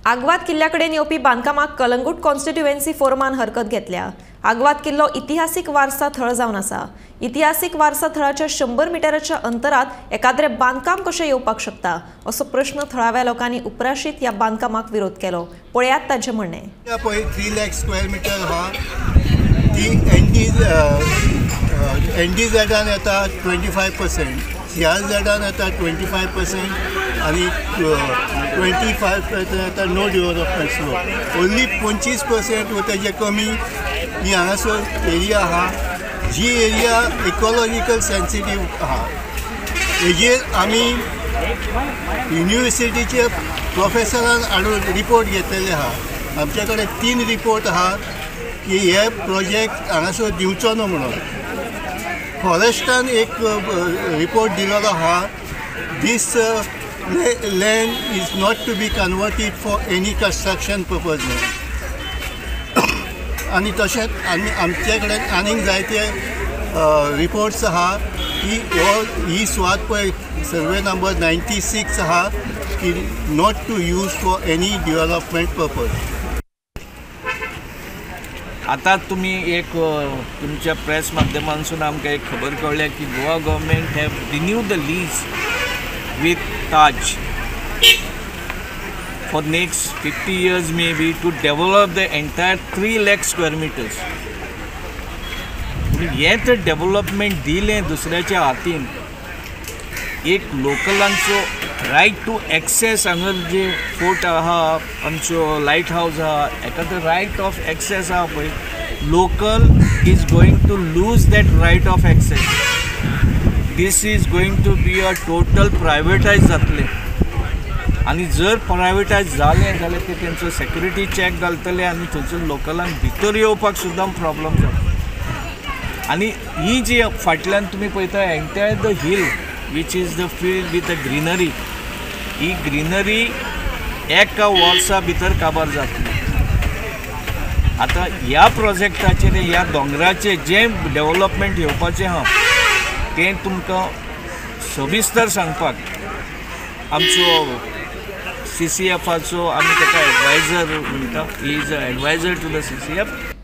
आगवाद किल्ल्याकडेन येवपी बांदकामाक कलंगूट कॉन्स्टिट्युएन्सी फोरमान हरकत घेतल्या. आगवाद किल्लो इतिहासीक वारसा थळ जावन आसा. इतिहासीक वारसा थळाच्या 100 मिटराच्या अंतरात एकाद्रे बांदकाम कशें येवपाक शकता असो प्रश्न थळाव्या लोकांनी उप्राशीत ह्या बांदकामाक विरोध केलो. पळयात तांचें म्हणणें. 3 लाख स्क्वेअर मिटर हा ती एन डी झॅडान येता 25%, सी आर झॅडान येता 25% आनी 25% येता नो डेव्हलपमेंट स्लोप. ओन्ली 25% व तेजे कमी ही हांगासर एरिया आहा जी एरिया इकोलॉजिकल सेन्सिटीव आहा. हेजेर आमी युनिवर्सिटीचे प्रोफेसरान हाडून रिपोर्ट घेतलेले आहा. आमचे कडेन 3 रिपोर्ट आहा की हे प्रोजेक्ट हांगासर दिवचो न्हू म्हणून. फॉरेस्टान एक रिपोर्ट दिलेलो आहा, this land is not to be converted for any construction purpose म्हणून. आनी तशेंच आनी आमचे कडेन आनीक जायते रिपोर्ट्स आहा की हो ही सुवात पळय सर्वे नंबर 96 आहा की not to use for any development purpose. आतां तुमी एक तुमच्या प्रेस माध्यमांसून आमकां एक खबर कळ्ळ्या की Goa government have renew the lease with Taj for next 50 years maybe to develop the entire 3 lakh square meters. हें तर डेव्हलपमेंट दिलें दुसऱ्याच्या हातीन, एक लोकलांचो रायट टू एक्सेस हांगा जे फोर्ट आहा, आमचो लायट हावज आहा, हेका तर रायट ऑफ एक्सेस आहा पळय, local is going to lose that right of access. This is going to be a total privatise जातलें. आनी जर प्रायवेटायज जालें जाल्यार ते तेंचो सेक्युरिटी चॅक घालतले आनी थंयसर लोकलांक भितर येवपाक सुद्दां प्रॉब्लम जाता. आनी ही जी फाटल्यान तुमी पळयता entire the hill which is the field with the greenery, he greenery एका वर्सा भितर काबार जातली. आतां ह्या प्रोजेक्टाचेर ह्या दोंगराचेर जें डेव्हलपमेंट येवपाचें आहा तें तुमकां सविस्तर सांगपाक आमचो CCFाचो आमी ताका एडवायजर म्हणटा, he is a adviser to the CCF.